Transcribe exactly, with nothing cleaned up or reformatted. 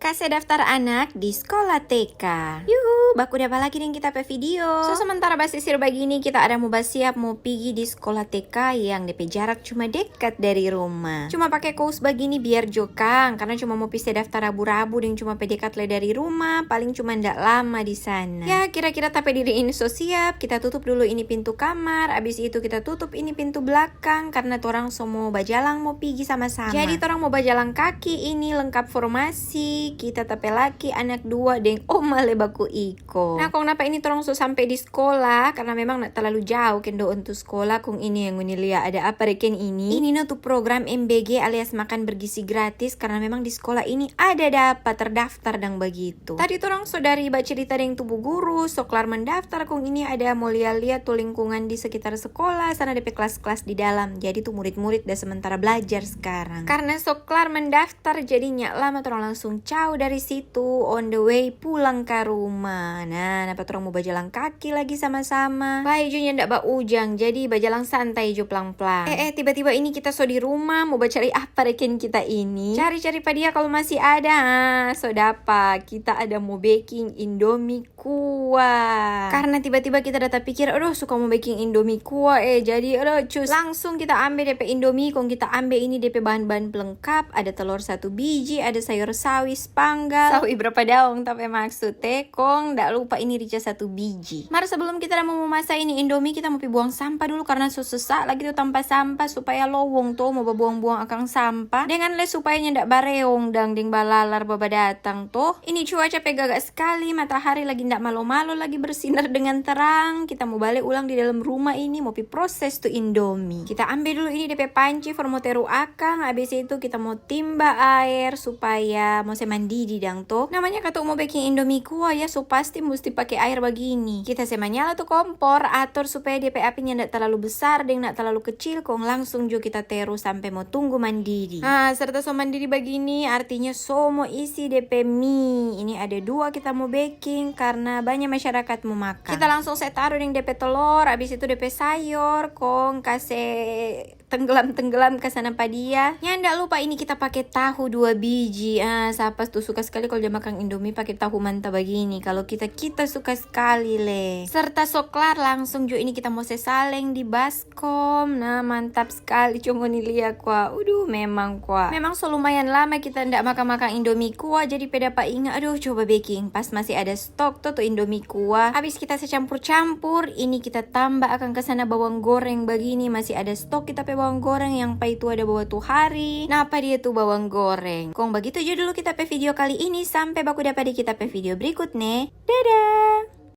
Ase daftar anak di skola T K. Yuhu, baku dapa lagi deng kita pe video. So, sementara basisir bagini, kita ada mo basiap mo pigi di skola T K yang depe jarak cuma dekat dari rumah. Cuma pake kous bagini biar jo kang, karna cuma mo pi se daftar rabu-rabu deng cuma pe dekat le dari rumah, paling cuma ndak lama di sana. Ya, kira-kira ta pe diri ini so siap, kita tutup dulu ini pintu kamar, abis itu kita tutup ini pintu belakang, karna torang so mo bajalang mo pigi sama-sama. Jadi, torang mo bajalang kaki ini lengkap formasi, kita ta pe laki, anak dua, deng oma le baku iko. Nah, kong napa ini torang so sampe di skola, karna memang ndak talalu jao kendo untuk skola. Kong ini yang ngoni lia ada apa reken ini? Ini no tu program M B G alias makan bergizi gratis, karna memang di skola ini ada dapa terdaftar dang bagitu. Tadi torang so dari bacerita deng tu bu guru, so klar mendaftar, kong ini ada mo lia-lia tu lingkungan di sekitar skola, sana depe kelas-kelas di dalam. Jadi tu murid-murid da sementara blajar skarang. Karna so klar mendaftar, jadinya lama torang langsung cao dari situ, on the way pulang ka rumah. Nah, napa torang mo bajalang kaki lagi sama-sama. Bae jo nyanda baujang, jadi bajalang santai jo plang-plang. Eh, eh, tiba-tiba ini kita so di rumah, mo bacari apa reken kita ini? Cari-cari pa dia kalu masih ada. Ah, so dapa, kita ada mo beking Indomie kuah. Karna tiba-tiba kita da tapikir, aduh, suka mo beking Indomie kuah, eh. Jadi, aduh, cus. Langsung kita ambe depe Indomie, kong kita ambe ini depe bahan-bahan pelengkap. Ada telor satu biji, ada sayur sawi, spanggal. Sawi berapa daong, tapi maksud, eh. Kong, ndak lupa ini rica satu biji. Mar sebelum kita da mo masa ini Indomie, kita mo pi buang sampah dulu karna so sesa lagi tu tampa sampah supaya lowong to mo babuang-buang akang sampah. Dengan le supaya nyanda bareong dang deng balalar babadatang to. Ini cuaca pe gaga skali, matahari lagi ndak malo-malo lagi bersinar dengan terang. Kita mo bale ulang di dalam rumah ini mo pi proses tu Indomie. Kita ambe dulu ini depe panci for mo teru akang, abis itu kita mo timba aer supaya mo se mandidi dang to. Namanya katu mo beking Indomie kuah ya, so pasti musti pake aer bagini. Kita se manyala tu kompor, ator supaya dia pe api nyanda talalu besar deng ndak talalu kecil, kong langsung jo kita teru sampe mo tunggu mandidi. Ah, serta so mandidi bagini, artinya so mo isi depe mie. Ini ada dua kita mo beking karna banya masyarakat mo makang. Kita langsung se taru deng depe telor, abis itu depe sayor, kong kase tenggelam-tenggelam ka sana pa dia. Nyanda lupa ini kita pake tahu dua biji. Ah, sapa tu suka skali kalu ja makang Indomie pake tahu manta bagini. Kalu kita, kita suka skali le. Serta so klar, langsung jo ini kita mo se saleng di baskom. Nah, mantap skali. Co ngoni lia kwa. Uduh, memang kwa. Memang so lumayan lama kita nda makang-makang Indomie kwa, jadi pe dapa inga, aduh, coba beking. Pas masih ada stok to tu Indomie kuah. Abis kita se campur-campur, ini kita tamba akang ka sana bawang goreng bagini, masih ada stok kita pe bawang goreng yang pa itu ada bawa tu hari. Napa dia tu bawang goreng? Kong bagitu jo dulu kita pe video kali ini, sampe baku dapa di kita pe video berikut ne. Dadah!